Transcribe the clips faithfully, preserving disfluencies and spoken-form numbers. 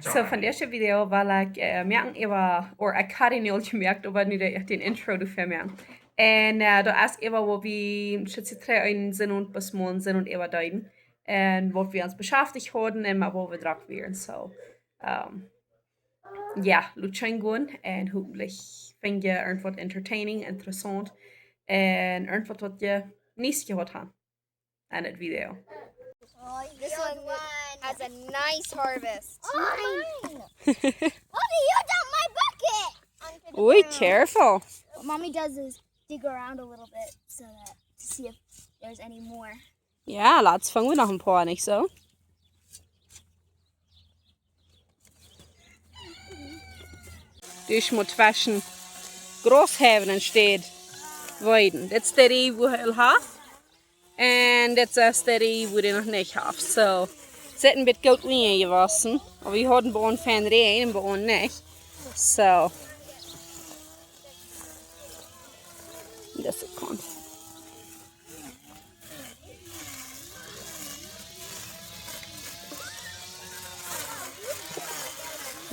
So, von dise Video well ekj, äh, moaken äwa, or ekj haud een aul jemoakt, oba nu deed ekj dän Intro doafäa moaken. Un, äh, daut es äwa waut wie, schätz ekj, dree Eenj sent un bes morjen sent un äwa deeden. Un waut wie ons beschäftigt hauden un met waut wie drock wieren. So, ähm, jo, lot scheen gonen un hopentlich finj jie irjentwaut entertaining, interessaunt un irjentwaut waut jie nich jehieet haben en dit Video. Oh, this one has a nice harvest. Mine. Mommy, you dumped my bucket onto the ground. Careful. What Mommy does is dig around a little bit so that to see if there's any more. Jo, latst fungen wie noch een poa, nich soo? Dit mott tweschen Gras haben enne Städ Weeden. Dit es de Rieej, wua hee aul haft. Un dit es de Rieej, wua hee noch nich haft. So, see sent een bät goot unjajewossen. Oba wie hauden bie ons fein Räajen un bie ons nich. So. Dise Kaunt.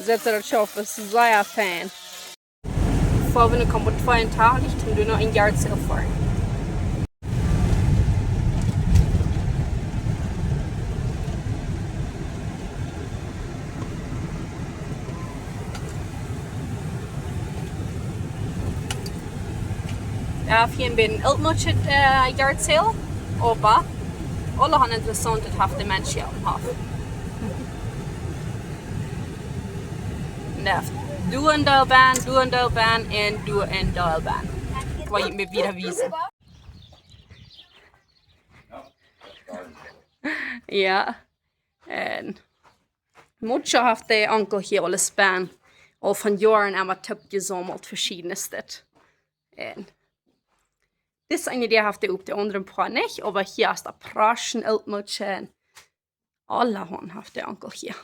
Soo, daut Schaufen es sea fein. Fa wie nu komen tweeentachentich, doo wie noch een Yard Sale foaren. Jo, hia bie een Oldmoutje, äh, Yard Sale. Oba aulahaunt interessaunt, daut haft de Mensch hia aum Hoff. Nä, doa een Deel benn, doa een Deel benn un doa een Deel benn. Woa ekj mie wada wiesen. Jo. Un mucho haft de Onkel hia aules benn. Aul von Joaren emma toopjesaumelt, veschiednet. Un dis eene, dee haft hee uk, de aundre poa nich, oba hia es daut Praschen, Oldmoutje. Aulahaunt haft de Onkel hia.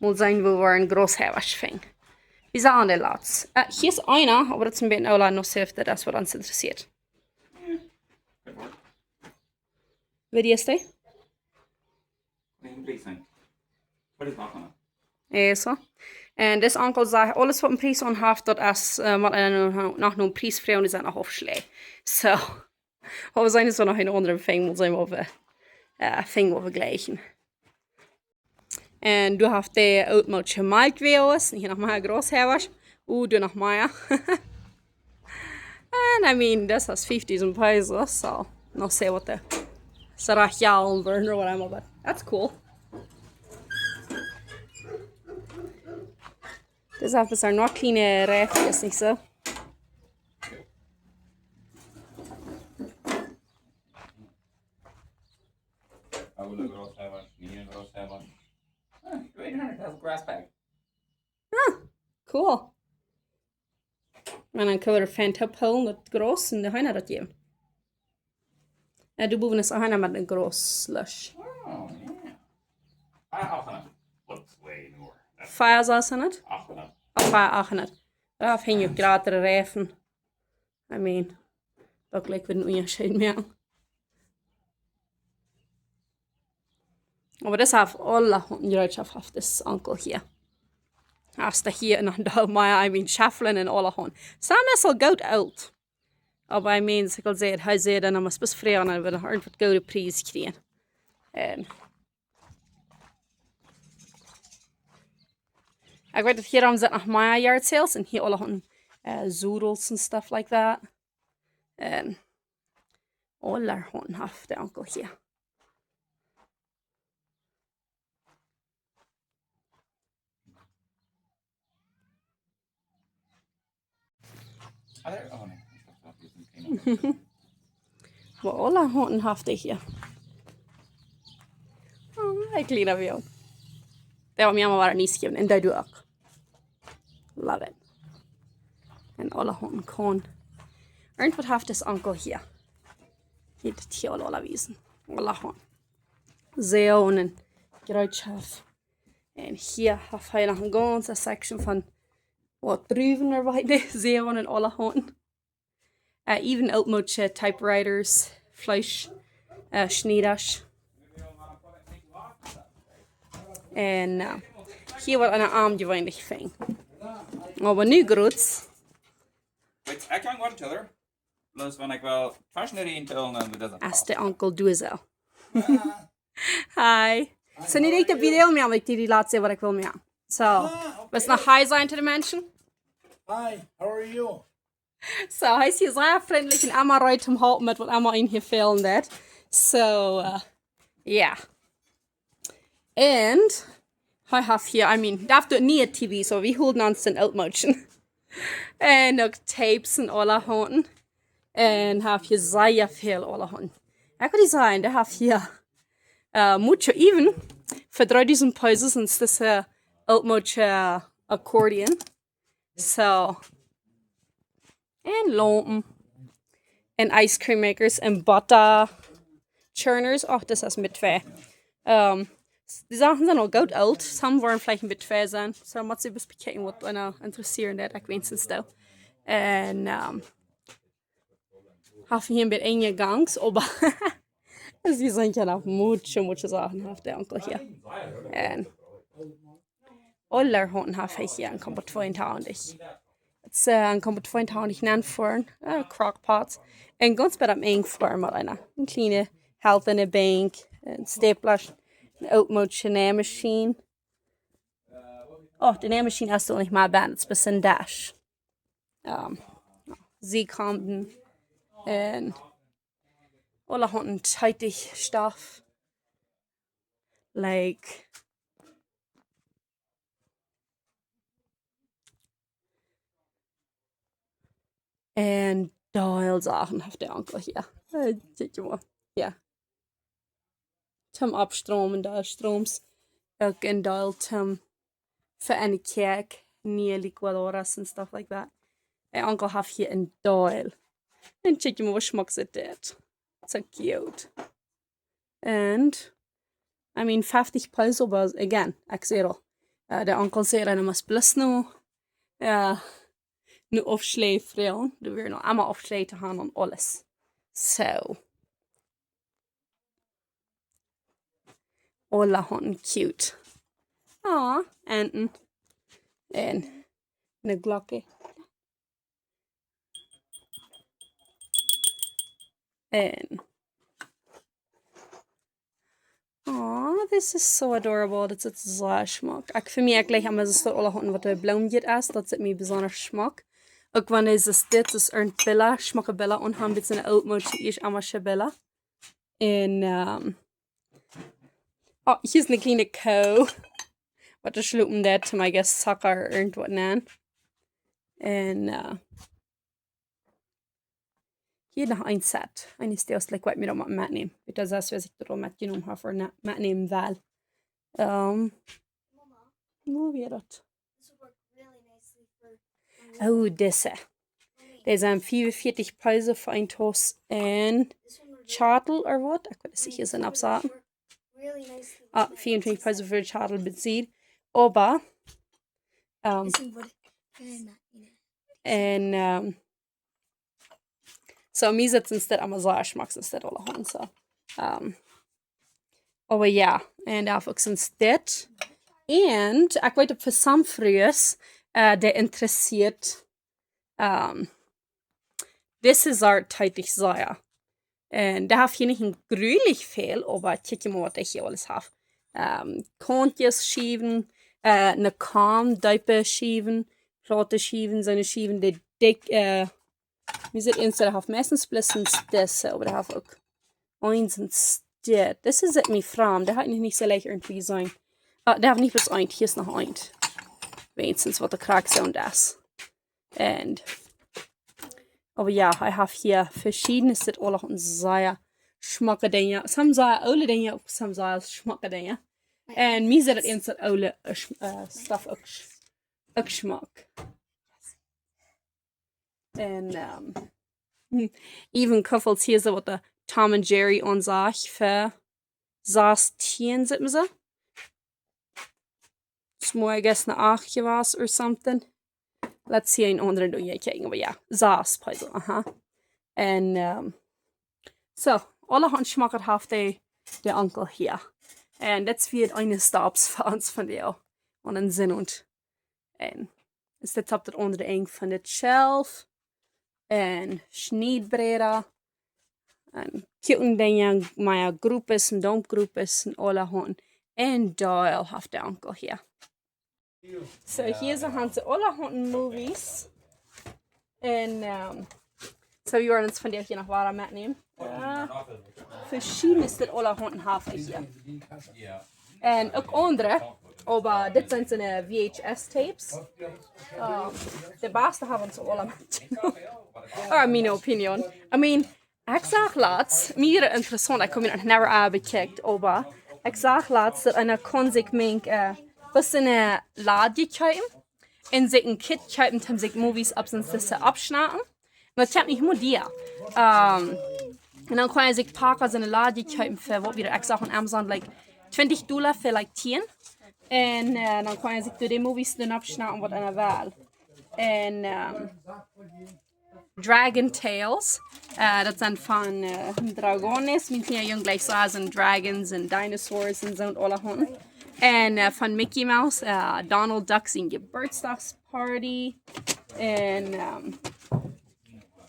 Mol seenen, wua wie een Grosshäwasch finjen. Wie sajen de latst. Äh, hia es eena, oba daut es een bät oola, noch see, daut es waut ons interessieet. Woo dee es dee? Nä, een Pries, nä. Waut es noch? Äh, soo. Un dis Onkel sajcht, aules waut een Pries aun haft, daut es, äh, mott eena noch, noch no een Pries froagen, dee sent noch opp Schlee. So. Oba wie seenen, es doa noch een aundren finjen, mol seenen, waut wie, äh, finjen, waut wie jlikjen. Un doa haft de Oldmoutje Malkj wea, un hia noch mea Grosshäwasch. Uh, doa noch mea. And I mean, this is fifty some pesos, so noch see waut de Sarajal burn or whatever, but that's cool. Dis haft bloos noch kjliene Räafkjes, nich soo? Oola Grosshäwasch, niea Grosshäwasch. Ah, great, it has a grass bag. Ah, cool. Un dan kjenn wie de Fent ophoolen, daut Gras un de Heena daut jäwen. Jo, doa bowen es uk eena met een Graslusch. Oh, yeah. Ah, achthundat. Looks way more. That's fia sas en daut? Achthundat. Oh, fia achthundat. Jo, finj ekj jratre Reifen. I mean, daut jlikjt wada een Unjascheet moaken. Oba dis haft aulahaunt Jereetschoft, haft dis Onkel hia. Aus de hia noch een Deel mea, I mean, Schauflen un aulahaunt. Some es aul goot oolt. Oba I mean, aus ekj aul säd, hee säd dan, dan mott bloos froagen, dan woat hee noch irjentwaut goode Pries kjrieen. Un ekj weet daut hia aum sent noch mea yard sales un hia aulahaunt, äh, Sodels and stuff like that. Un aulahaunt haft de Onkel hia. Oba aulahaunt haft hee hia. Oh, ekj lied daut. Dee woat mie emma wada Niees jäwen. Un dee doo uk. Love it. Un aulahaunt Koarn. Irjentwaut haft dis Onkel hia. Hia, daut hia aula wiesen. Aulahaunt. Säajen un Jereetschoft. Un hia haft hee noch eene gaunze section von waut Druwen, oba nä, Säajen un aulahaunt. Äh, even Oldmoutje typewriters, Fleesch, äh, Schnieders. Un, eh, hia woat een Arm jeweenlich fenjen. Oba nu groot. Weet, ekj kaun waut tellen. Bloos wan ekj well twaschen de Riemen tellen, dan woat daut es de Onkel doa soo. Hi. Soo, nu deed ekj de Video moaken, wiels ekj die, die latste waut ekj well moaken. Soo, ah, okay. Waut noch hi sajen to de Menschen? Hi, how are you? Soo, hee es hia sea frintlich un emma reed toom halpen met waut emma een hia fälen deit. Soo, eh, jo. Un hee haft hia, I mean, daut es de niee T V, soo wie hoolen ons aun ooltmoodische. Un uk Tapes un aulahaunt. Un haft hia sea väl aulahaunt. Ekj wudd sajen, dee haft hia, eh, mucho, even fa dreedusent pesos es dit, eh, ooltmoodische Accordion. Soo. Un Laumpen. Un ice cream makers un butter churners. Och, daut es met twee. Ehm, s-, de Sachen sent aul goot oolt. Some woaren veleicht een bät twee sennen. Soo, mott see bloos bekjikjen waut eena interessieet, daut ekj weens doo. Un, ehm, haft hia een bät enje Gangs, oba see sent jo noch mucho, mucho Sachen haft de Onkel hia. Un aulahaunt haft hee hia en Kompottfein tauenich. Daut es, eh, en Kompottfein tauenich nenn foaren, eh, crock pots. Un gaunz bie daut Enj foaren met eena. Een kjliene haltane Benkj, een stapler, een ooltmoodische Neimaschien. Oh, de Neimaschien es doa nich mea bie, daut es bloos een Desch. Ehm, Siekhamden un aulahaunt teetich Stoff. Like, un deel Sachen haft de Onkel hia. Eh, kjikj mol. Jo. Toom aufstroomen, dee Strooms. Uk een deel toom fa eene Kjäakj, niee licuadoras and stuff like that. De Onkel haft hia een deel. Un kjikj mol, woo schmock see dit. So cute. And, I mean, fefstich pesos, but again, ekj saj aul. Eh, de Onkel säd, dan mott bloos nu, jo, nu Aufschläj froagen. Doa wieren noch emma Aufschläj to haben un aules. Soo. Aulahaunt cute. Ah, Enten. Un eene Glocke. Un, oh, this is so adorable. Daut es sea schmock. Ekj, fa mie, ekj jlikj emma soo aulahaunt waut de Bloom es, daut es mie besonda schmock. Uk wan see dit, daut es een Billa, schmocke Billa un haben dit sent ooltmoodische, ieescht-amische Billa. Un, ehm, oh, hia es eene kjliene Koo. Waut es schlopen, daut, I guess, Zucka ooda irjentwaut, nä? Un, eh, hia noch een Set. Eent es daut, like, waut ekj mie noch mol metnäm. Wiels daut es, waut ekj doa metjenomen hab, fa ne-, metnämen well. Ehm, woo wia daut? Oh, dise. Dee sent fiefunvieetich Peso fa een Toast un Schottel or waut? Ekj weet nich, es een Absatz. Ah, fiefunvieetich Peso fa Schottel besied. Oba, ehm, un, ehm, soo, mie sent see emma sea schmock, see aulahaunt, soo. Ehm, oba jo, un doa haft uk sent dit. Un ekj weet uk fa some Frues, eh, dee interessieet, ehm, dise Sort teetich sea. Un dee haft hia nich een grulich väl, oba kjikj mol waut dee hia aules haft. Ehm, Korntjes Schiewen, eh, eene Kam, deepe Schiewen, plaute Schiewen, soone Schiewen, dee dikj, eh, Wie sent eent, dee haft meistens bloos een Stesse, oba dee haft uk eent een Stet. Dise es mie framd, dee haud ekj nich soo leicht irjentwoo jeseenen. Ah, dee haft nich bloos eent, hia es noch eent. Weens waut de Krakjt sent. Un, oba jo, hee haft hia veschiedne, sent aule sea schmocke Dinja. Some sea oole Dinja, uk some sea schmocke Dinja. Un mie sent daut eent daut oole, eh, schm-, eh, stuff uk sch-, uk schmock. Un, ehm, hm, even Kuffels hia, soo waut de Tom and Jerry aun sajcht, fa sastieen, sajcht maun soo. Soo, I guess, no acht jewast or something. Let's see, een aundren doo ekj kjikjen, oba jo, sas Peso, aha. Un, ehm, soo, aulahaunt schmocket haft de, de Onkel hia. Un dit es wia de eene Stops fa ons vondoag. Un een Sinn un. Un es dit opp daut aundre Enj von dit Shelf. Un Schniedbräda. Un Kjoakendinja, mea Gruppes un Doomgruppes un aulahaunt. Un doa haft de Onkel hia. So, hia sent aulahaunt movies. Un, ehm, so, wie woaren ons vondoag hia noch wada metnämen. Äh, veschiedne aulahaunt haft hee hia. Un uk aundre, oba dit sent soone V H S tapes. Äh, de baste haben ons aula metjenomen. Or, in miene Opinion. I mean, ekj sach latst, mea interessaunt, ekj hab mie noch never aun bekjikjt, oba ekj sach latst daut eena kunn sikj mink, äh, waut eene Lad kjeepen un sikj een Kit kjeepen, om sikj movies opp sien Sisse oppschnacken. Un daut kjemt nich mol dia. Ähm, un dan kunn eena sikj Packers un eene Lad kjeepen fa waut wia, ekj sach opp Amazon, like, twintich Dolla fa, like, tieen. Un, äh, dan kunn eena sikj doa de movies dan oppschnacken waut eena well. Un, ähm, Dragon Tales. Äh, daut sent von, äh, Dragones. Mien Kjinja jung jlikj soo aus Dragons un Dinosaurs un soo un aulahaunt. Un, äh, von Mickey Mouse, äh, Donald Duck sien Jeburtsdagsparty. Un, ähm,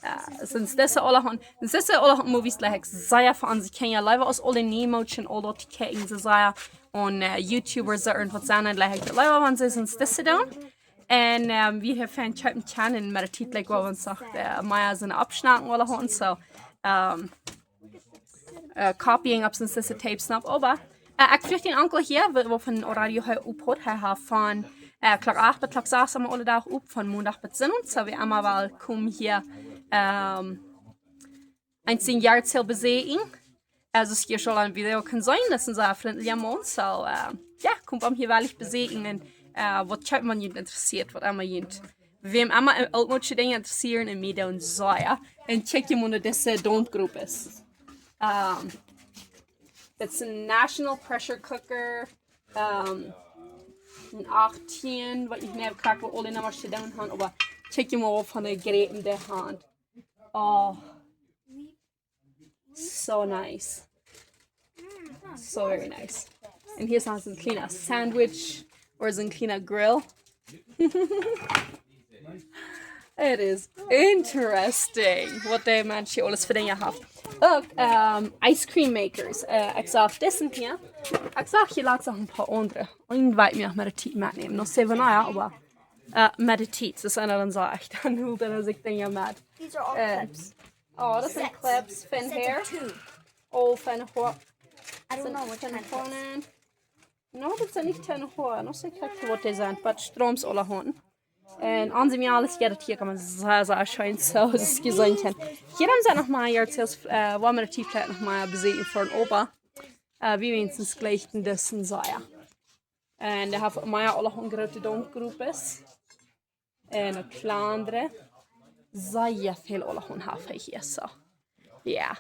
äh, sent dise aulahaunt, sent dise aulahaunt movies, like, sea fa onse Kjinja. Leewa aus aule Nemo un aul daut to kjikjen, soo sea. Un, äh, YouTubers, soo irjent waut sent, like, leewa wan see sent dise doonen. Un, ähm, wie haben Fan Typen kjanen un met de Tiet, like, wua wie ons noch, äh, mea sent oppschnacken wellen haben. So, ähm, äh, copying opp sien Sisse tapes opp, oba, äh, ekj fruach dän Onkel hia, wua, wua von Horario hee opphaud. Hee haft von, äh, Klock acht bat Klock sas emma aule Dach op, von Mondach bat Sinnowent. So, wie emma wellen komen hia, ähm, eent sien Yard Sale beseakjen. Also, aus jie aul em Video kjennen seenen, daut es een sea frintlicha Maun. So, äh, jo, komt am hia woll beseakjen un, äh, waut kjeept wan junt interessieet, waut emma junt. Wäm emma, äh, ooltmoodische Dinja interessieren un mie dan sea. Un kjikj mol no dise Doomgruppes. Ähm, daut es een National Pressure Cooker. Ähm, een achtieen, waut ekj nu krakjt waut aule Nummasch to doonen haben, oba kjikj mol von de Gräten de Haunt. Oh. So nice. So very nice. Un hia es noch een kjliena Sandwich or een kjliena Grill. It is interesting waut de Mensch hia aules fa Dinja haft. Uk, ähm, ice cream makers. Äh, ekj sach dise hia. Ekj sach hia latst noch een poa aundre. Un ekj weet nich mea met de Tiet metnämen. Noch sewen Joa, oba, äh, met de Tiet. Daut es eena dan soo echta, dan hoolt eena sikj Dinja met. These are all, äh, clips. Oh, daut sent clips von Hair. Sets of two. Oh, von Hoa. I don't know which kind of clips. No, daut sent nich Tennis Hoa. No, see, kjikj waut dee sent. Waut Strooms aulahaunt. Un onse Mejales, jo, daut hia kaun eena sea, sea scheen soo, daut es jeseenen. Hia haben see noch mea Yard Sales, äh, wua wie de Tiet noch mea beseakjen fa een Opa. Äh, wie wenigstens jlikj dise sea. Un dee haft mea aulahaunt groote Doomgruppes. Un uk kjlandre. Sea väl aulahaunt haft hee hia, so. Jo.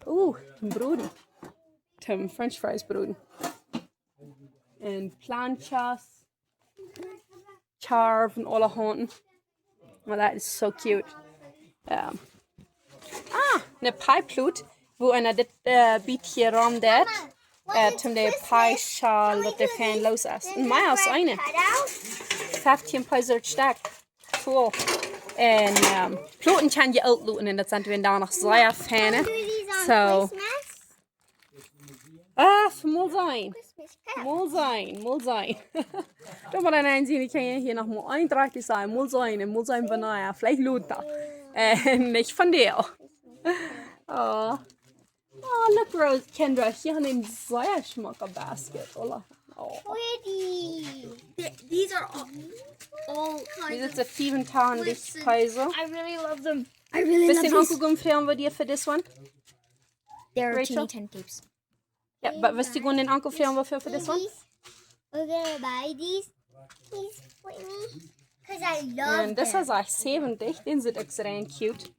Uh, toom broden. Toom French fries broden. Un planchas. Kjarw un aulahaunt. Well, that is so cute. Um, ah, een Pie Plot, wua eena dit, äh, bät rom deit. Äh, toom de Pie Schal, daut dee fein loos es. Un mea aus eene. Feftieen Peso daut Stekj. Cool. Un, ähm, Ploten kjenn jie uk loten un daut sent wie dan noch sea feine. So. Ah, mol seenen. Mol seenen, mol seenen. Doa mott eena seenen, ekj kaun hia noch mol eent rajcht sajen. Mol seenen un mol seenen wanea. Veleicht lota. Un nich vondoag. Oh. Oh, look, Rose, Kendra, hia haben see een sea schmocka Basket, oder? Oh. Pretty. Th- these are all, all kinds. Dit es of een fiewentachentich Listen, Peso. I really love them. I really Best love du these. Onkel gonen froagen, waut dee fa this one? There are Rachel? Teeny ten tapes. Jo, but best du gonen Onkel froagen, waut fa, fa this one? These. We're gonna buy these. These for me. 'Cause I love Un this them. Is like seventy. Dee sitt uk sea cute.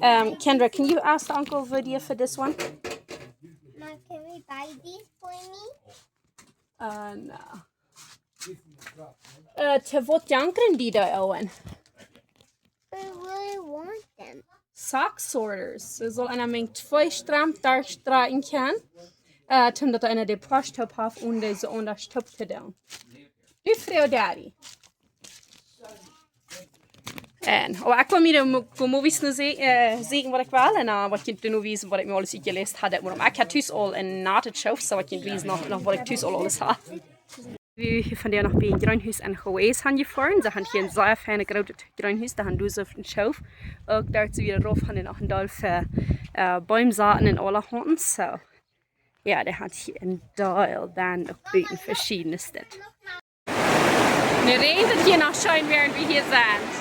Um, Kendra, can you ask the uncle for the, for this one? Mom, can we buy these for me? Uh, no. Uh, to waut jankren dee doa, Owen? I really want them. Sock sorters. Soo saul eena met twee Stramp doa strakjen kjennen. Äh, toom daut eena de Porsche toop haft un dee soo aundasch toop to doonen. Du froagst Daddy. Un, oh, ekj well mie de mo-, go movies nu se-, äh, seenen waut ekj well. Un, äh, waut ekj nu wiesen, waut ekj mie aules utjeläst haud, daut mott ekj ha tus aul een natet Schoof, soo waut ekj wiesen noch, noch waut ekj tus aul aules ha. Wie hia vondoag noch bie een Jreenhus en Hawaii han jefoaren. See han hia een sea feinet grootet Jreenhus, dee han doa soo een Schoof. Uk doa soo wada rauf han see noch een Deel fa, äh, Beem saten un aulahaunt. Soo. Jo, dee han hia een Deel, dan uk buten veschiednet. Nu räajent et hia noch scheen, wäarent wie hia sent.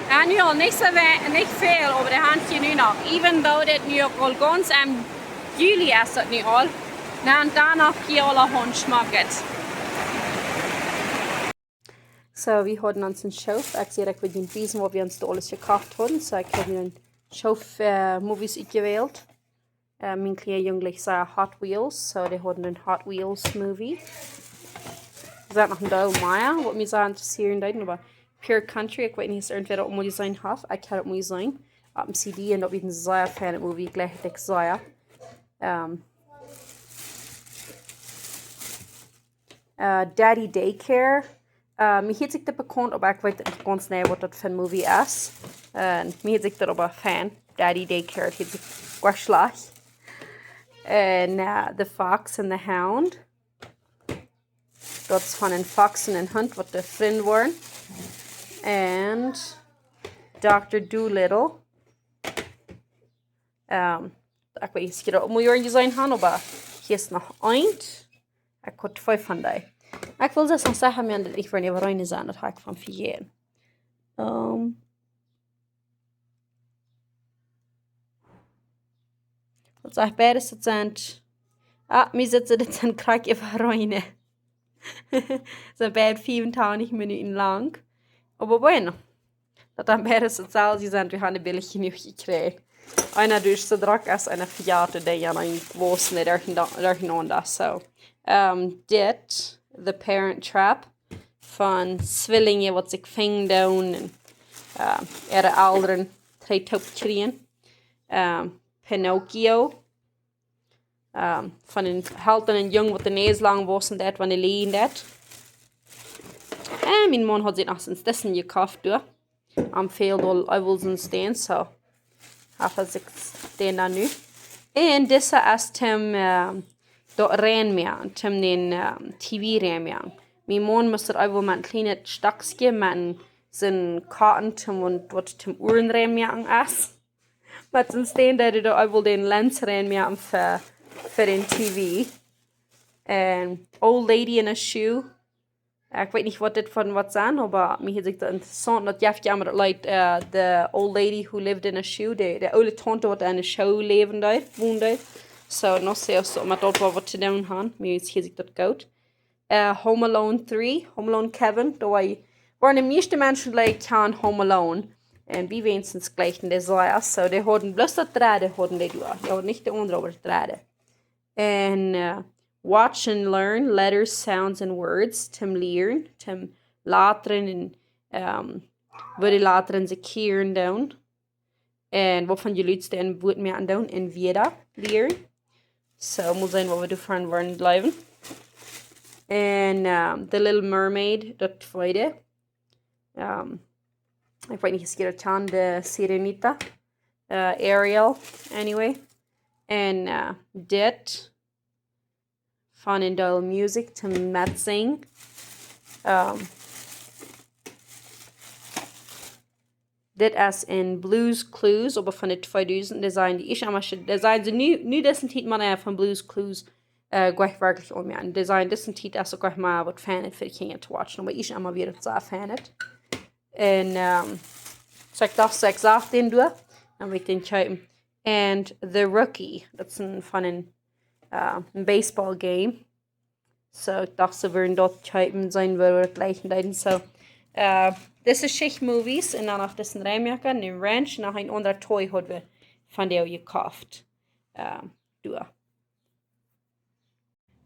Jo, nu aul nich soo wee-, nich väl, oba dee han hia nu noch. Even though dit nu uk aul gaunz em Juli es, daut nu aul. Dan, dan noch hia aulahaunt schmocket. Soo, wie hauden ons een Schoof. Ekj säd, ekj wull junt wiesen, waut wie ons doa aules jekoft hauden. Soo, ekj hab nu een Schoof, äh, Movies utjewält. Äh, mien kjliena Jung jlikjt sea Hot Wheels, soo dee hauden een Hot Wheels Movie. Doa sent noch een Deel mea, waut mie sea interessieren deed, oba Pure Country, ekj weet nich, aus irjentwäa daut mol jeseenen haft. Ekj hab daut mol jeseenen. Opp een C D un daut wia een sea feinet Movie, jlikj ekj sea. Ähm, äh, Daddy Daycare. Äh, mie hieet sikj daut bekaunt, oba ekj weet nich gaunz jeneiw, waut daut fa een Movie es. Un mie hieet sikj daut oba fein. Daddy Daycare, hieet sikj gaunz schlajcht. Un, äh, The Fox and the Hound. Daut es von een Fox un een Hunt, waut de Frind woaren. Un Dokta Dolittle. Ähm, ekj weet nich, aus jie daut mol jeseenen han, oba hia es noch eent. Ekj haud twee von dee. Ekj wull daut noch sajen, mau daut ekj woa nich äwarein sennen, daut ha ekj von vejäten. Ähm, waut sajcht beides, daut sent, ah, mie sitt daut sent krakjt äwarein. Sent beid fiefuntwintich Minuten lang. Oba bueno. Daut dan beides daut selwje sent, wie han de Billja jenuach jekjräajen. Eena duscht soo drock aus eena vejat, dee aun een Wausen, dee derch, derchenaunda, soo. Ähm, dit, The Parent Trap, von Zwillinje, waut sikj finjen doonen un, äh, äare Elren trigj toop kjrieen. Ähm, Pinocchio, ähm, von een Helt un een Jung, waut de Näs lang wausen deit, wan hee lieen deit. Un mien Maun haud sikj noch soo een Stessen jekoft, doa. Am fäld aul Evelsen Steen, soo. Haft hee sikj dän dan nu. Un dise es toom, ähm, daut reinmoaken, toom dän, ähm, T V reinmoaken. Mien Maun must daut eefach met een kjlienet Stakjskje, met een, soo een Kotten, toom, waut toom Uaren reinmoaken es. Met sien Steen deed hee doa eefach dän Lens reinmoaken fa, fa dän T V. Un Old Lady in a Shoe. Ekj weet nich, waut dit von waut sent, oba mie hieet sikj daut interessaunt. Daut jeft je emma daut Leet, äh, The Old Lady Who Lived in a Shoe. De, de oole Taunte, waut en eene Schoh läwen deed, wonen deed. Soo, no sé aus daut met daut waut, waut to doonen haft. Mie hieet sikj daut goot. Äh, Home Alone three, Home Alone Kevin, doa woaren de mieeschte Menschen jlikj aun Home Alone. Un wie weens jlikjten dee sea, soo, dee hauden bloos daut dredde, hauden dee doa. Dee hauden nich de aundre, oba daut dredde. Un, äh, Watch and Learn, Letters, Sounds and Words, toom lieren, toom latren un, ähm, woo de Latren sikj hieren doonen. Un waut fa Jelud dee en Wuat moaken doonen un wieda lieren. Soo, mott seenen, waut wie doavon woaren jleewen. Un, ähm, The Little Mermaid, daut tweede. Ähm, ekj weet nich, aus jie daut kjanen, de Sirenita. Äh, Ariel, anyway. Un, äh, dit von een Deel Musik toom metsingen. Ähm, dit es een Blue's Clues, oba von de tweedusent, dee sent dee, ekj mott sajen, dee sent see nu, nu dise Tiet mau, äh, von Blue's Clues, äh, jlikj werkjlich om, jo. Un dee sent dise Tiet es uk jlikj mau waut fein fa de Kjinja to watchen, oba ekj mott wada waut sea fein. Un, ähm, soo ekj docht, soo ekj sach dän doa, dan well ekj dän kjeepen. Un The Rookie, daut es een, von een, äh, een Baseball Game. Soo, ekj docht, see wudden daut kjeepen, seenen woo daut jlikjen deed. Soo, äh, dise Schicht Movies un dan noch dise Reinmoaken, een Wrench, noch een aundra Toy haud wie von dee jekoft. Äh, doa.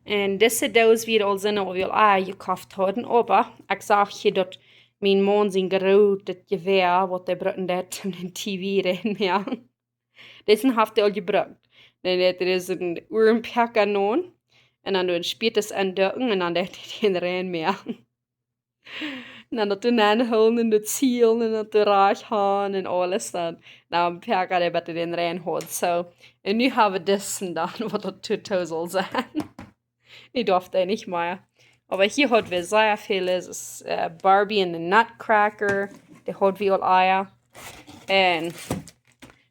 Un dise Doos wia aul sennen, waut wie aul jekoft hauden, oba ekj sach hia daut mien Maun sien grootet Jewäa, waut hee brukt, daut toom dän T V reinmoaken. Disen haft hee aul jebrukt. Dan deit hee sien Uagenpäakja nämen. Un dan deit hee späta aundoonen un dan deit hee dän rein moaken. Un dan daut doa nenn hoolen un daut zielen un daut doa rajcht gonen un aules dan. Dan päakt hee bat hee dän rein haud. Soo. Un nu hab wie disen dan, waut daut too, too saul sennen. Ekj doaf dee nich mea. Oba hia haud wie sea väl, es, äh, Barbie and the Nutcracker, dee haud wie aul ea. Un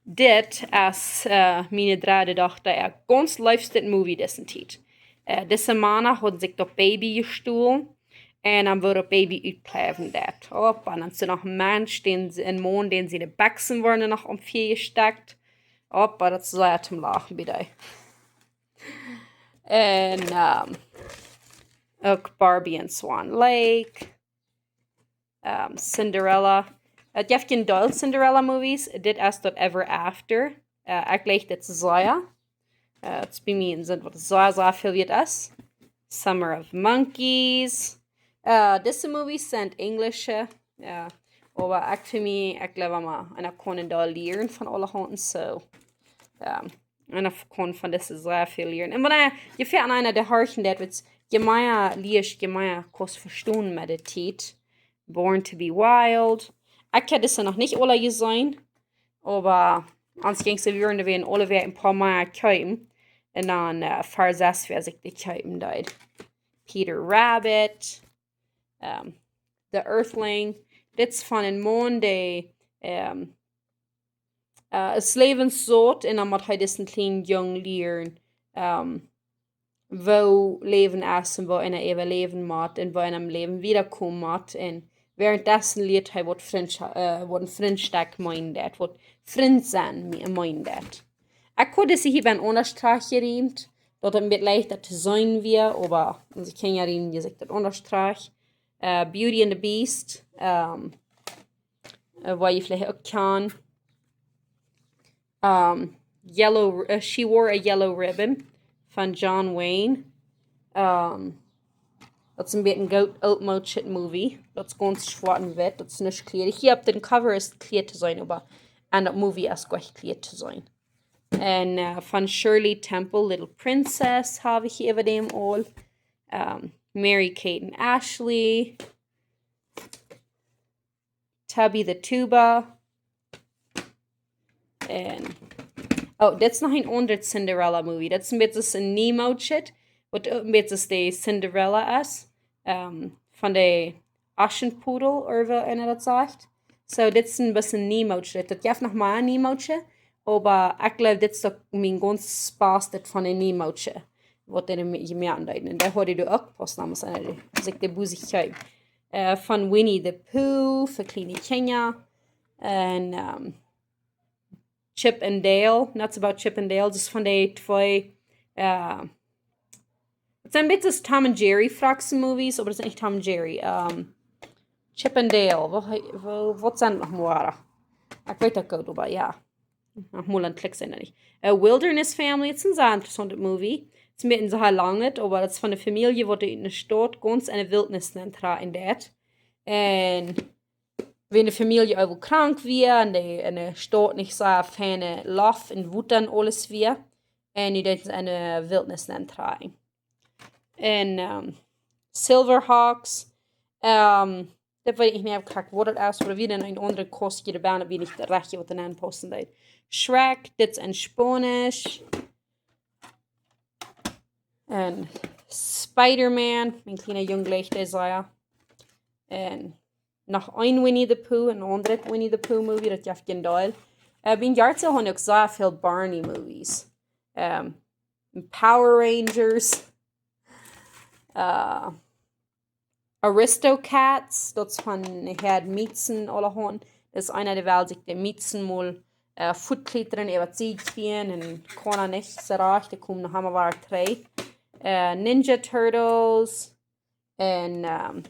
dit es, äh, miene dredde Dochta äa gaunz leefstet Movie dise Tiet. Äh, dise Mana hauden sikj daut Baby jestolen un dan wort daut Baby utkjleewen daut. Opp, un dan es doa noch een Mensch, dän, een Maun, dän siene Bekjsen worden noch aum Fia jestekjt. Opp, daut es sea toom Lachen bie dee. Un, ähm, uk Barbie and Swan Lake. Ähm, Cinderella. Daut jeft een Deel Cinderella Movies. Dit es daut Ever After. Äh, ekj leew dit sea. Äh, daut es bie mie een Senn, waut sea, sea väl wieet es. Summer of Monkeys. Äh, dise Movies sent enjlische. Jo. Oba ekj fa mie, ekj leew emma, un ekj kaun een Deel lieren von aulahaunt, soo. Jo. Un ekj kaun von dise sea väl lieren. Un wan jie, jie veleicht eena dee horchen deit, wiels je mea lieescht, je mea kaust vestonen met de Tiet. Born to be Wild. Ekj hab dise noch nich aule jeseenen, oba ons jinkj soo, wie wieren doa wada aule Wäakj een poa mea kjeepen. Un dan, äh, ver sess, wäa sikj dee kjeepen deed. Peter Rabbit. Ähm, The Earthling. Dit es von een Maun, dee, ähm, äh, es läwenssaut un dan mott hee disen kjlienen Jung lieren, ähm, woo Läwen es un woo eena äwaläwen mott un woo eena em Läwen wieda komen mott. Un wäarent dessen lieet hee, waut Frintscha-, äh, waut een Frintstekj meenen deit, waut Frint sennen me-, meenen deit. Ekj haud dise hia bie een aundret Trajcht jeriemt, daut et een bät leichta to seenen wia, oba onse Kjinja riemen sikj daut aundre Trajcht. Äh, Beauty and the Beast, ähm, äh, waut jie veleicht uk kjanen. Ähm, Yellow, äh, She Wore a Yellow Ribbon von John Wayne. Ähm, daut es een bät een goot, ooltmoodschet Movie. Daut es gaunz schwoat un witt, daut es nich kjlieed. Hia opp dän Cover es et kjlieed to seenen, oba enn daut Movie es et goanich kjlieed to seenen. Un, äh, von Shirley Temple, Little Princess, hab ekj hia äwa däm aul. Ähm, Mary Kate and Ashley. Tubby the Tuba. Un, oh, dit es noch een aundret Cinderella Movie. Daut es een bät een Neemoodschet, waut uk een bät de Cinderella es. Ähm, von de Aschenputtel, ooda woo eena daut sajcht. Soo, dit es een bät Neemoodschet. Daut jeft noch mea Neemoodschet, oba ekj jleew, dit es uk mien gaunz baste von de Neemoodschet, waut dee jemoakt deeden. Un dee haud ekj uk, paust namens eena, dee, aus ekj de Busi kjeem. Äh, von Winnie the Pooh, fa kjliene Kjinja. Un, ähm, Chip and Dale, Nuts About Chip and Dale, daut es von de twee, äh, et sent een bät Tom and Jerry Fraksen Movies, oba daut es nich Tom and Jerry. Ähm, Chip and Dale, waut, waut, waut sent noch mea? Ekj weet daut goot, oba jo. Noch mol een Klikj sennen, nich? Äh, Wilderness Family, et es een sea interessauntet Movie. Et es een bät een sea langet, oba daut es von eene Famielje, waut ut eene Staut gaunz enne Wiltnis nenntrakjen deit. Un wan de Famielje äwent krank wia un de, enne Staut nich soo fein Loft un Wota un aules wia. Un nu deeden see enne Wiltnis nenntrakjen. Un, ähm, Silverhawks, ähm, daut weet ekj nich mea krakjt, waut daut es, oba wia dan een aundret Kostje doabie, daut wia nich daut rajchte, waut doa nenn paussen deed. Shrek, dit es enn Spaunisch. Un Spider-Man, mien kjliena Jung jlikjt dee sea. Un noch een Winnie the Pooh, een aundret Winnie the Pooh Movie, daut jeft kjeen Deel. Äh, bie ons hia hauden uk sea väl Barney Movies. Ähm, Power Rangers. Äh, Aristocats, daut es von Herr Miezen aulahaunt. Daut es eena, dee well sikj de Miezen mol, äh, fuat kjlietren, äwa de Sied kjrieen un kaun nich soo rajcht, dee komen noch emma wada trigj. Äh, Ninja Turtles un, ähm,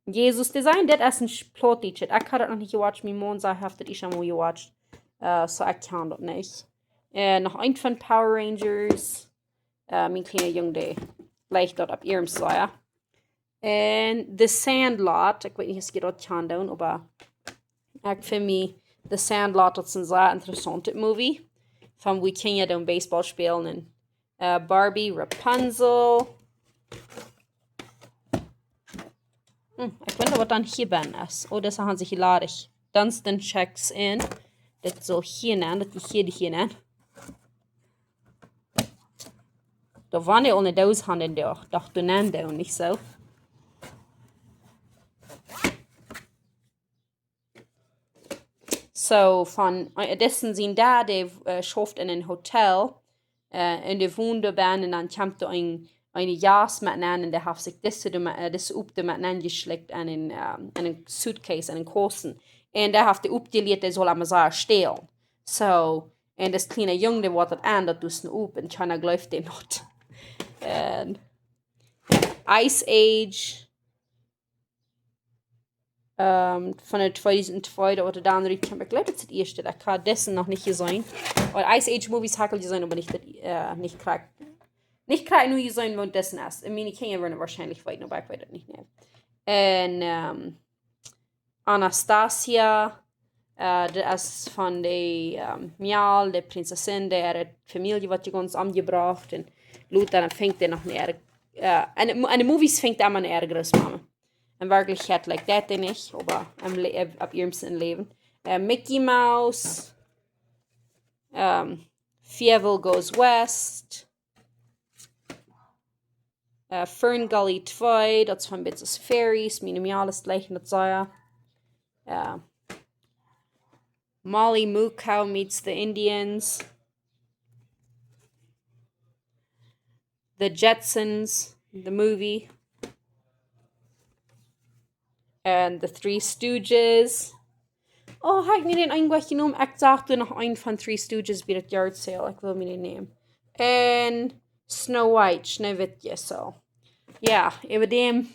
Jesus, dee sent, dit es een Sch-, Plautdietschet. Ekj haud daut noch nich jewatcht, mien Maun säd, hee haft daut ieescht emol jewatcht. Äh, soo ekj kjan daut nich. Äh, noch eent von Power Rangers. Äh, mien kjliena Jung, dee jlikjt daut opp ieescht sea. Un The Sandlot, ekj weet nich aus jie daut kjanen doonen, oba ekj fa mie The Sandlot, daut es een sea interessauntet Movie. Tom, wie kjennen jo dan Baseball spälen. Un, äh, Barbie, Rapunzel. Hm, ekj wonder waut dan hia bennen es. Oh, daut es hia ladich. Dunstan Checks In. Daut saul hia nenn, daut es hia, hia nenn. Doa wia aul eene Doos aun dän Dach. Docht doa nenn, doa nich soo. So, von, äh, daut es een Sien Dad, dee, äh, schauft en een Hotel, äh, un dee wont doa bennen un dan kjemt doa een, een Jast met nenn un dee haft sikj dise, doa met, äh, dise Opp doa met nenn jeschlekjt en een, ähm, en een Suitcase, en een Kausten. Un dee haft dee Opp jelieet, dee saul am sea stälen. So, un dis kjliena Jung, dee woat daut aun, daut es ne Opp, un kjeena jleeft am nich. Un, ja, Ice Age, ähm, von de tweedusent twee, daut woat dan rut kjemt. Ekj jleew, daut es daut ieeschte, ekj hab disen noch nich jeseenen. Oba Ice Age Movies hab ekj jeseenen, oba nich daut, äh, nich krakjt, nich krakjt nu jeseenen, waut disen es. Ekj meen, ekj kaun je woarschienlich weeten, oba ekj weet daut nich mea. Un, ähm, Anastasia, äh, daut es von de, ähm, Mejal, de Prinzessin, dee äare Famielje woat je gaunz omjebrocht un lota dan fangt dee noch ne äare, äh, en, en de Movies fangt dee aun met äare Grootmama. En Werkjlichkjeit, like, daut dee nich, oba em Le-, opp, opp ihrem Läwen. Äh, Mickey Mouse, ähm, Fievel Goes West, äh, Fern Gully twee, daut es von Bits Fairies, miene Mejal es jlikj daut sea. Äh, Molly Moo Cow Meets the Indians. The Jetsons, the movie. And The Three Stooges. Oh, hab ekj mie dän eenen jenomen? Ekj sach doa noch een von Three Stooges bie daut yard sale. Ekj well mie dän nämen. Un Snow White, Schneewittje, so. Jo, äwa däm,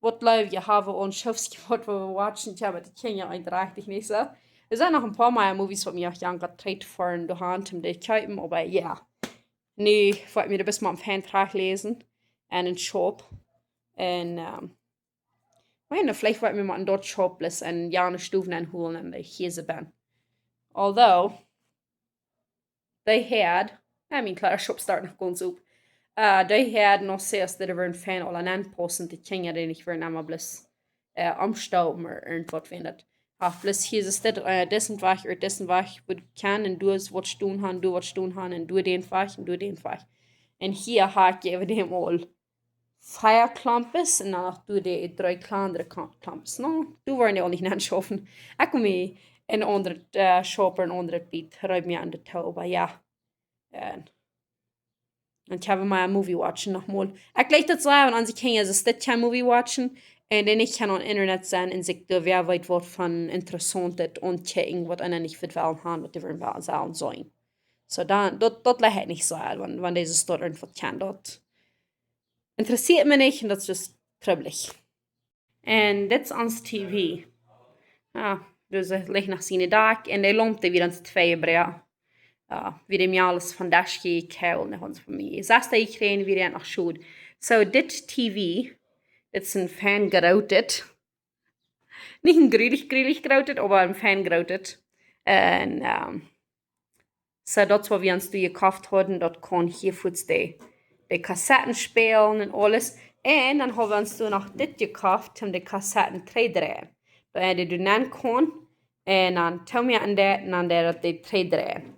waut jleew jie, hab wie ons Schofskje waut wie watchen, jo, oba daut kjennen jie eejentlich nich soo. Doa sent noch een poa mea Movies waut mie uk jankat trigj to foaren doa han, om dee to kjeepen, oba jo. Nu, ekj woa mie daut best mol fein trigj läsen. En een Shop. Un, ähm, ekj meen, veleicht woa ekj mie mol een Dutch Shop bloos en jane Stow nenn holen un dee hia soo bennen. Although, they had, I mean, klar, Shop start noch gaunz opp. Äh, they had noch says daut dee wudden fein aula nenn paussen, de Kjinja, dee nich wudden emma bloos, äh, omstaupen ooda irjentwaut, wan daut. Ach, bloos hia es dit, äh, disen Wajch, ooda disen Wajch, waut kaun, un du hast waut stonen han, du waut stonen han, un du dän Wajch, un du dän Wajch. Un hia hab ekj äwa däm aul vea Klompes un dan noch doa dee dree kjlandre Klo-, Klompes. No, doa woaren dee uk nich nenn schaufen. Ekj kom hia en aundret, äh, Shop, en aundret Biet, reep mie aun de Tau, oba jo. Un dan kjenn wie mol een Movie watchen noch mol. Ekj jlikj daut soo, wan onse Kjinja soo dit kjennen Movie watchen un dan nich kjennen aum Internet sennen un sikj doa wäa weet waut von interessauntet aunkjikjen, waut eena nich woat wellen han, waut dee wellen sellen seenen. So dan, daut, daut jlikj ekj nich soo, wan, wan dise Stoot irjentwaut kjennen, daut interessieet mie nich un daut es just trubblich. Un dit es ons T V. Jo, daut licht noch siene Dak un dee Laump wia ons twee jebroaken. Jo, wie dee mie aules von Dash jekjikjt un dee han see von mie sas dee jekjräajen, wia dee noch schod. So, dit T V, dit es een fein grootet. Nich een grulich, grulich grootet, oba een fein grootet. Un, ähm, so daut waut wie ons doa jekoft hauden, daut kaun hia fuaz dee, dee Kassetten spälen un aules. Un dan haud wie ons doa noch dit jekoft, om dee Kassetten to dreien. Daut eena dee doa nenn kaun, un dan toom wie aun dee, un dan deed daut dee dreien.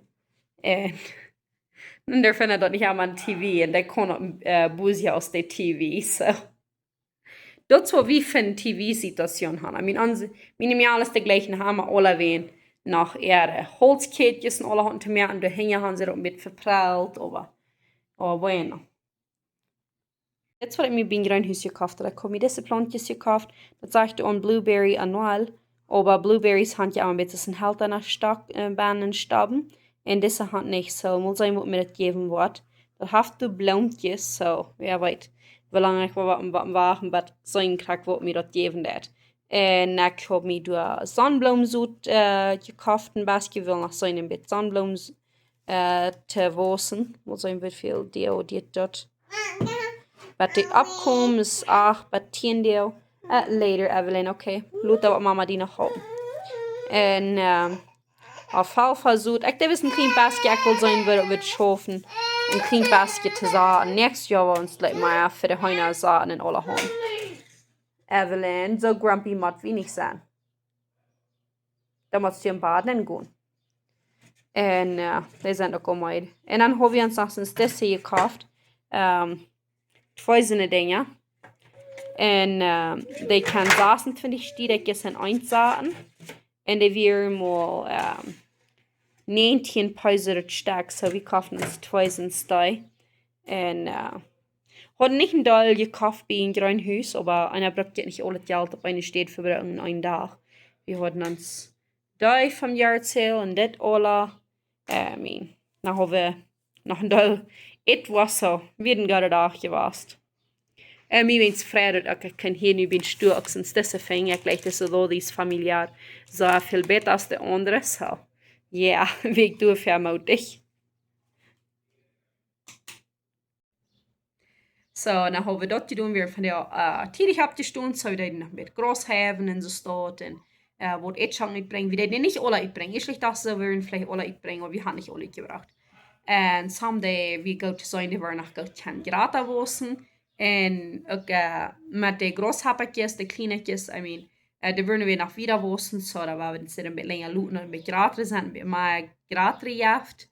Un, un doa finjt daut nich aun T V, un dee kaun uk, äh, bosja aus dee T V, so. Daut es waut wie fa eene T V-Situation han. I mean, onse, miene Mejal es de jlikje, haben aula wäajen noch äare Holtkjätjes un aule hauden to moaken, doa hinja han see daut een bät veprellt, oba, oba bueno. Dit es waut ekj mie biem Jreenhus jekoft hab. Ekj hab mie dise Plauntjes jekoft. Daut sajcht aun Blueberry Annual. Oba Blueberries han je aul een bät een Helt aun de Stock, äh, bennen stoppen. Un dise han nich, so mol seenen waut mie daut jäwen woat. Daut haft doa Bloomkjes, so, wäa weet. Woo lang ekj woa wachten, wachten, wachten, bat seenen krakjt waut mie daut jäwen deit. Un ekj hab mie doa Sonnenblumensaat, äh, jekoft, een bät, ekj well noch seenen, een bät Sonnenblumen, äh, to wausen. Mol seenen woo väl dee, dee daut. Bat dee oppkomen es acht bat tieen Doag. Äh, later, Evelyn, okay. Lota waut Mama die noch haulpen. Un, ähm, Alfalfa Sot. Ekj deed een kjlien bät, ekj wull seenen woo daut wudd schaufen. Een kjlien bät to saten. Näakjstet Joa woa wie ons leet mea fa de Heena saten un aulahaunt. Evelyn, soo grumpy mott wie nich sennen. Dan mott see em Bad nenn gonen. Un, äh, dee sent uk aul meed. Un dan hab wie ons noch soone Stesse jekoft. Ähm, twee soone Dinja. Un, ähm, dee kjennen sasuntwintich Stekj en eent saten. Un dee wieren mau, ähm, näajentieen Peso daut Stekj, soo wie koften ons twee soone Stee. Un, äh, hauden nich een Deel jekoft bie een Jreenhus, oba eena brukt je nich aul daut Jelt opp eene Städ vebrucken en eenen Dach. Wie hauden ons dee vom Yard Sale un dit aula. I mean, dan hab wie noch een Deel, it was so, wie een gooda Dach jewast. Un mie wens Freid, ekj kaun hia nu bie Stua uk soone Stesse finjen. Ekj leew daut soo, daut es familiär soo väl bäta aus de aundre, soo. Jo, wie ekj doo vemoodich. Soo, dan hab wie daut jedonen, wie von de, äh, tiedich oppjestonen, soo wie deeden noch met Graus heien un soo waut. Un, äh, waut Äten utbrinjen, wie deeden nich aula utbrinjen. Ieescht daut see wieren veleicht aula utbrinjen, oba wie hauden nich aula utjebrocht. Un someday, wie goot to seenen, dee wieren noch goot kjennen jrata wausen. Un uk, äh, met de Graushappakjes, de Kjlienakjes, I mean, äh, dee wudden wie noch wieda wausen, soo daut wie een bät lenja loten un een bät jrata sent, een bät mea jrata jeft.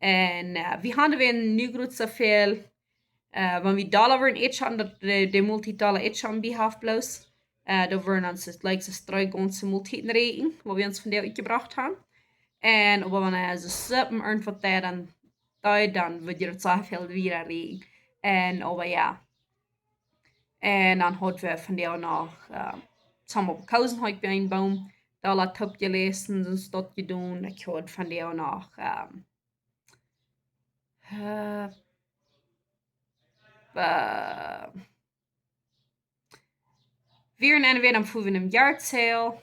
Un, äh, wie hauden wie nu groot soo väl, äh, wan wie Dolla wieren Äten hauden, daut de, de Multidollar Äten bie haft bloos. Äh, doa wieren ons daut, like, soo dree gaunze Multiden räakjen, waut wie ons von dee utjebrocht hauden. Un oba wan hee soo Suppen irjentwaut deed, dan, dan, dan wudd je daut soo väl wieda räakjen. Un oba jo. Un dan haud wie von dee noch, äh, some opp Koosen haud ekj bie een Boom, Dolla toop jeläsen, soont daut jedonen. Ekj haud von dee noch, ähm, äh, äh, wie wieren en, wie wieren aum Fuwen em Yard Sale.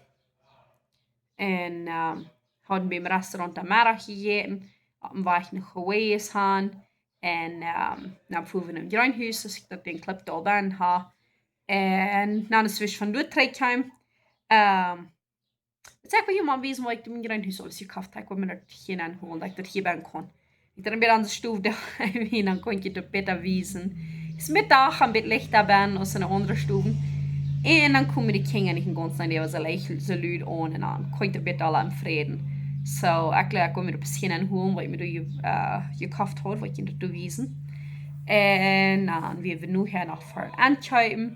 Un, ähm, hauden biem Restaurant aum Meddach jejäten, opp dän Wajch no Hawaii's han. Un, ähm, dan fuaren wie no een Jreenhus, aus ekj daut dän Clip aul bennen ha. Un dan es wie von doa trigjjekomen. Ähm, Ekj well junt mol wiesen, waut ekj em Jreenhus aules jekoft hab. Ekj well mie daut hia nenn holen, daut ekj daut hia bennen kaun. Ekj denkj, dan bie onse Stow doa, I mean, dan kaun ekj daut bäta wiesen. Es Meddach, een bät lichta bennen aus en de aundre Stowen. Un dan komen de Kjinja nich en gaunz, dee wia soo leicht, soo lud aun un dan kaun ekj daut bäta aula em Fräd. Soo, ekj, ekj well mie daut bät hia nenn holen, waut ekj mie doa je-, äh, jekoft haud, waut ekj junt daut wiesen. Un dan, wie wieren nu hia noch fa enkjeepen.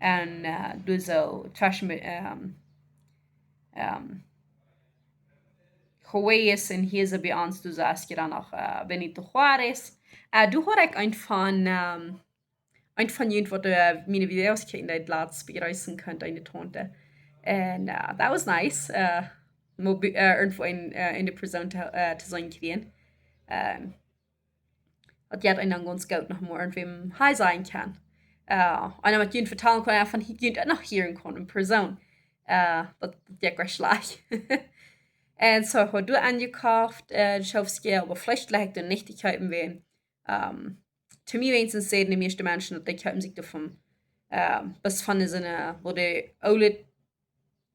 Un, äh, doa soo tweschen, ähm, ähm, Hawaii's un hia soo bie ons, doa soo es je dan noch, äh, Benito Juárez. Äh, doa haud ekj een von, ähm, een von junt waut, äh, miene Videos kjikjen, dee latst bejreessen kunn, eene Taunte. Un, äh, that was nice. Äh, mol bie, äh, irjentwua en, äh, en de Persoon to, äh, to seenen kjrieen. Ähm, daut jeit eenem dan gaunz goot noch mol irjentwäm Hi sajen kaun. Äh, un dan waut junt vetalen kaun, von hia junt noch hieren kaun en Persoon. Äh, daut, daut jeit goa schlajcht. Un soo, haud doa enjekoft, äh, Schofskäa, oba Fleesch jlikj ekj doa nich to kjeepen, wäajen, ähm, to mie weens säden de mieeschte Menschen, daut dee kjeepen sikj doavon, äh, bloos von de Sinn, wua dee aule,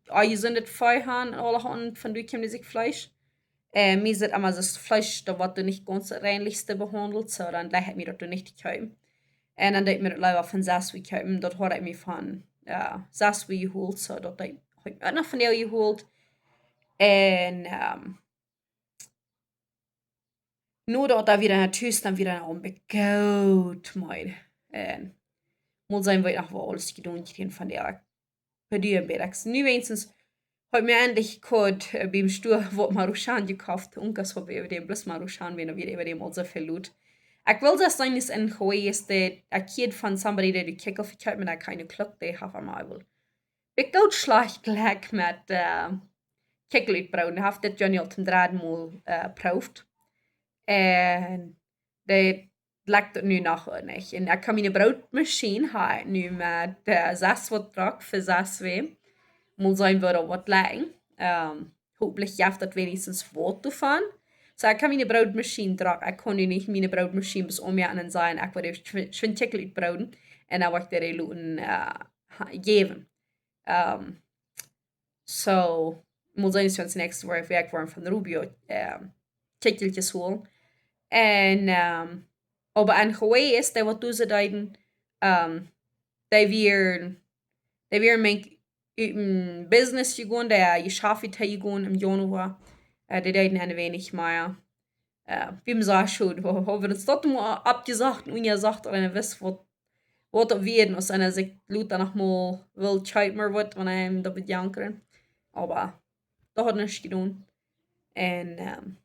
aul jesundet Vee han un aulahaunt von doa kjeemen dee sikj Fleesch. Äh, mie es emma daut Fleesch, daut woat doa nich gaunz daut reinlichste behaundelt, soo dan jlikj ekj mie daut doa nich to kjeepen. Un dan deed ekj mie daut leewa von Seswi kjeepen, daut haud ekj mie von, jo, Seswi jehoolt, soo daut deed ekj uk noch von dee jehoolt. Un, ähm, nu daut doa wada no Tus, dan wada no Ombeck goot, mol. Un mol seenen, waut ekj noch aul aules jedonen kjrieech von dee. Perdue en Berex. Nu weens haud ekj mie endlich kort, äh, biem Stua waut Maruchan jekoft. Unkas haud wie äwa dän bloos Maruchan, wan wie äwa dän aul soo väl lud. Ekj well daut sennen es en Hawaii's, daut ekj hieed von somebody, dee de Kjikjel vekjeept, oba ekj kjeene Kluck, dee haft am eewel. Ekj doot schlajcht jlikj met, äh, Kjikjel utbrooden. Haft dit Johnny aul tom dredden Mol, äh, proowt. Un dee jlikjt daut nu noch nich. Un ekj kaun miene Brootmaschien ha nu met, äh, Seswi waut drock fa Seswi. Mol seenen, woo daut woat jlikjen. Ähm, hopentlich jeft daut weens waut doavon. Soo, ekj kaun miene Brootmaschien drock. Ekj kaun nu nich miene Brootmaschien bloos ommoaken un sajen, ekj well schw-, schwind Kjikjel utbrooden. Un dan woa ekj dee loten, äh, ha-, jäwen. Ähm, soo, mol seenen, aus wie ons näakjste Wäakj woaren von Rubio, ähm, Kjikjelkjes holen. Un, ähm, oba en Hawaii es dee waut doa see deeden, ähm, dee wieren, dee wieren met een Business jegonen, dee Jeschaft jegonen em Januar. Äh, dee deeden een weinich mea. Äh, wie ons soo schod, wie, wie ons daut mol aufjesocht un unjasocht, un dan wist waut, waut daut wia, aus eena sikj lota noch mol well kjeepen, waut, wan eena daut woat jankren. Oba daut haud nuscht jedonen. Un, ähm,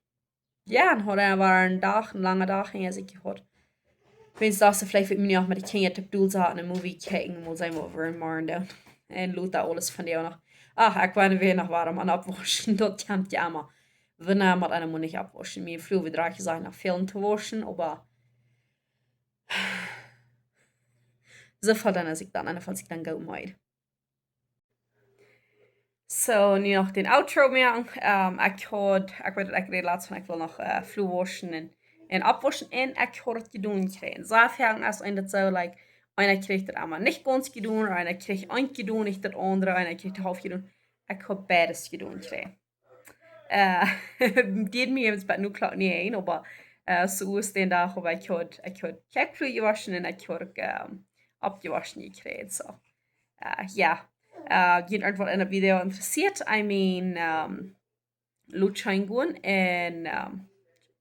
jo, dan haud eena wada een Dach, een langa Dach, un ekj säd, ekj haud, wiels daut see veleicht met mie noch met de Kjinja toop doa saut, een Movie kjikjen, mol seenen waut wie morjen doonen. Un lota aules von dee noch. Ach, ekj woa wada noch woarem aun oppwauschen, daut kjemt jo emma. Wan eena mott, eena mott nich oppwauschen. Mien Fru, wie droagen, sent noch väl to wauschen, oba soo väl dan, aus ekj dan, aunfangs ekj dan goot meed. Soo, nu noch dän Outro moaken. Ähm, ekj haud, ekj weet daut ekj räd latst von, ekj well noch, äh, Flu wauschen un, un oppwauschen. Un ekj haud daut jedonen jekjräajen. Soo funk aus eena daut soo, like, eena kjrieech daut emma nich gaunz jedonen, ooda eena kjrieech eent jedonen, nich daut aundre, eena kjrieech de Halft jedonen. Ekj haud beides jedonen jekjräajen. Äh, dee mie jeft bat nu kloa nich een, oba, äh, soo es dän Dach, oba ekj haud, ekj haud Kjikjflu jewoschen un ekj haud, ähm, oppjewoscht jekjräajen, soo. Äh, jo. Äh, wan irjentwäm en daut Video interessieet, I mean, ähm, lot scheen gonen un, ähm,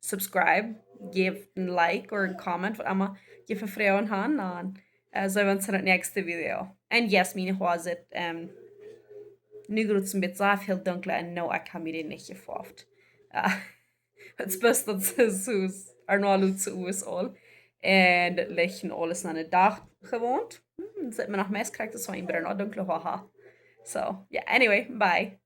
subscribe, jäft een Like ooda een Comment, waut emma jie fa Froagen han, dan, äh, seenen wie ons en daut näakjste Video. Un yes, mien Hoa sitt, ähm, nu jrod een bät soo väl dunkla un no, ekj hab mie dee nich jefoaft. Äh, daut es best daut see soo, ea no lot soo aus aul. Un daut Licht un aules aun dän Dach jewant. Hm, sitt mie noch meist krakjt soo aus een bät noch dunkla Hoa. Soo, jo, anyway, bye.